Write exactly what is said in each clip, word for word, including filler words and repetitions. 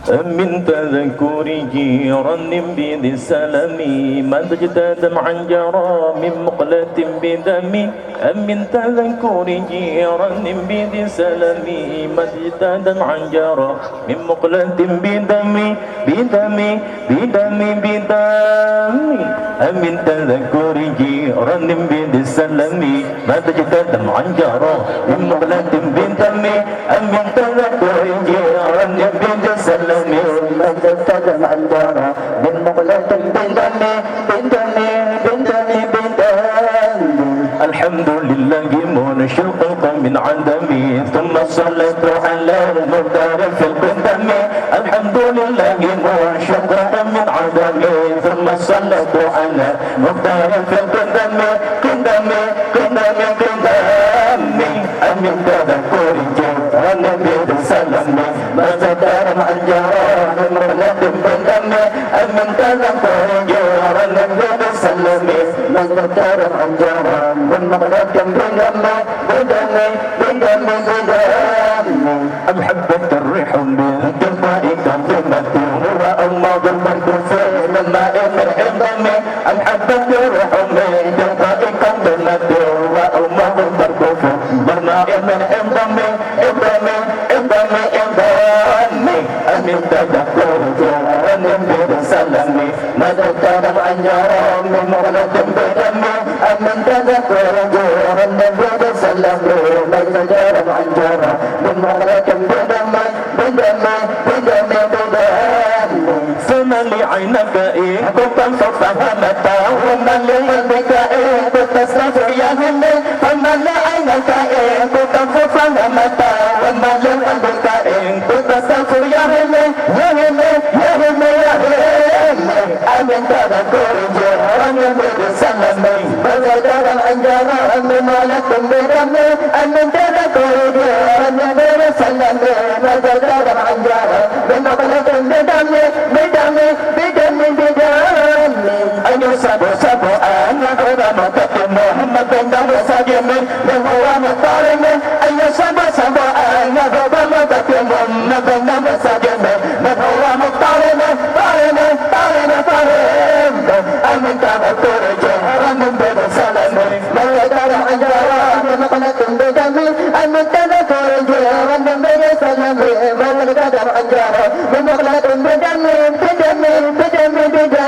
من تذكر جيران بذي السلم، ما اجتدم عن جرى من مقلة بدم. من تذكر جيران بذي السلم، ما اجتدم عن جرى من مقلة بدم، بدم، بدم، بدم. من تذكر جيران بذي السلم، ما اجتدم عن جرى من مقلة بدم. من تذكر جيران بذي السلم، ما اجتدم عن جرى من مقلة بدم، بدم، بدم، بدم. الحمد لله منشئ الخلق من عدم، ثم الصلاة على المختار في القدم. الحمد لله منشئ الخلق من عدم، ثم الصلاة على المختار في القدم، قدم، قدم، قدم. من تذكر جيران بذي السلم، ما اجتدم عن جرى من مقلة بدم. من تذكر جيران بذي السلم، ما اجتدم عن جرى من مقلة بدم، بدم، بدم، بدم. أم هبت الريح من تلقاء كظيمة، وأومض البرق في ظلماء من عظم. أم هبت الريح من تلقاء كظيمة، وأومض البرق في ظلماء من عظم، عظم، عظم، عظم. من تذكر جيران بذي السلم، ما اجتدم عن جرى من مقلة بدم. من تذكر جيران بذي السلم، ما اجتدم عن جرى من مقلة بدم، بدم، بدم، بدم. فمل عينك إن كنت ففهمت، ومل قلبك إن كنت تستغفر يا همي. فمل عينك إن كنت ففهمت، ومل قلبك إن كنت تستغفر يا همي، يا همي، يا همي، يا همي. من تذكر جيران بذي السلم، ما اجتدم عن جرى من مقلة بدم. من تذكر جيران بذي السلم، ما اجتدم عن جرى من مقلة بدم، بدم، بدم، بدم. Ayo saboh-saboh aneuk ureueng meutateumeung, meutateumeung sajeumeu, meuhua meutareumeung. Ayo saboh-saboh aneuk ureueng meutateumeung, meutateumeung sajeumeu, meuhua meutareumeung, tareumeung, tareumeung, tareumeung. Amin ka beutôi jih, amin beusalam. Meutateumeung anjara, amin meutateumeung bedami, amin ka beutôi jih, amin beusalam. Meutateumeung anjara, amin meutateumeung bedami, bedami, bedami, bedami.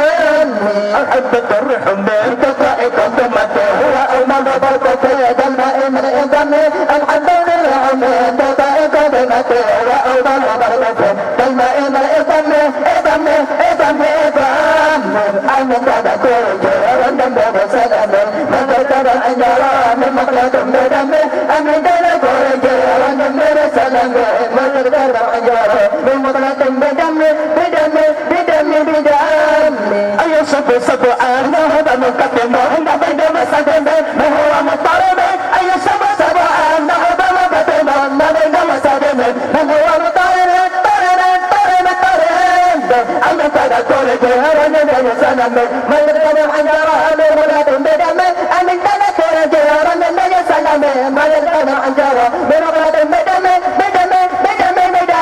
Ahabbat ar-ruh min tilqa'i qadamati, huwa awmal barqati, dal ma'i min idami. Ahabbat ar-ruh min tilqa'i qadamati, huwa awmal barqati, dal ma'i min idami. Idami, idami, idami. Amin ka beutôi jih, amin beusalam. Meutateumeung anjara, amin meutateumeung bedami, amin ka beutôi jih, amin beusalam. Meutateumeung anjara, amin meutateumeung bedami, bedami, bedami, bedami. Ayo saboh-saboh aneuk ureueng meutateumeung, meutateumeung sajeumeu, meuhua meutareumeung. Ayo saboh-saboh aneuk ureueng meutateumeung, meutateumeung sajeumeu, meuhua meutareumeung, tareumeung, tareumeung, tareumeung. Amin ka beutôi jih, amin beusalam. Meutateumeung anjara, amin meutateumeung bedami, amin ka beutôi jih, amin beusalam. Meutateumeung anjara, amin meutateumeung bedami, bedami, bedami, bedami.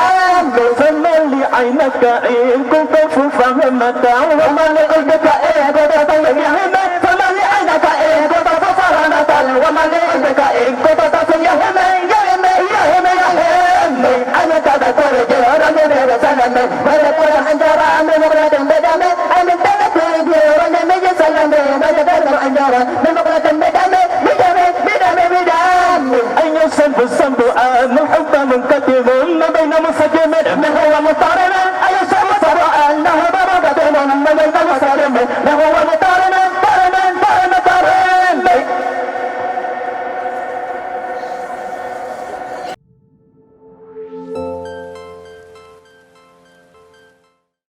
Faman li aynaka in kunta fahmata, wa man li qalbika in kunta fahmata. Faman li aynaka in kunta fahmata, wa man li qalbika in kunta fahmata. Ya hime, ya hime, ya hime, ya hime. Amin ka beutôi jih, amin beusalam. Meutateumeung anjara, amin meutateumeung bedami, amin ka beutôi jih, amin beusalam. Meutateumeung anjara, amin meutateumeung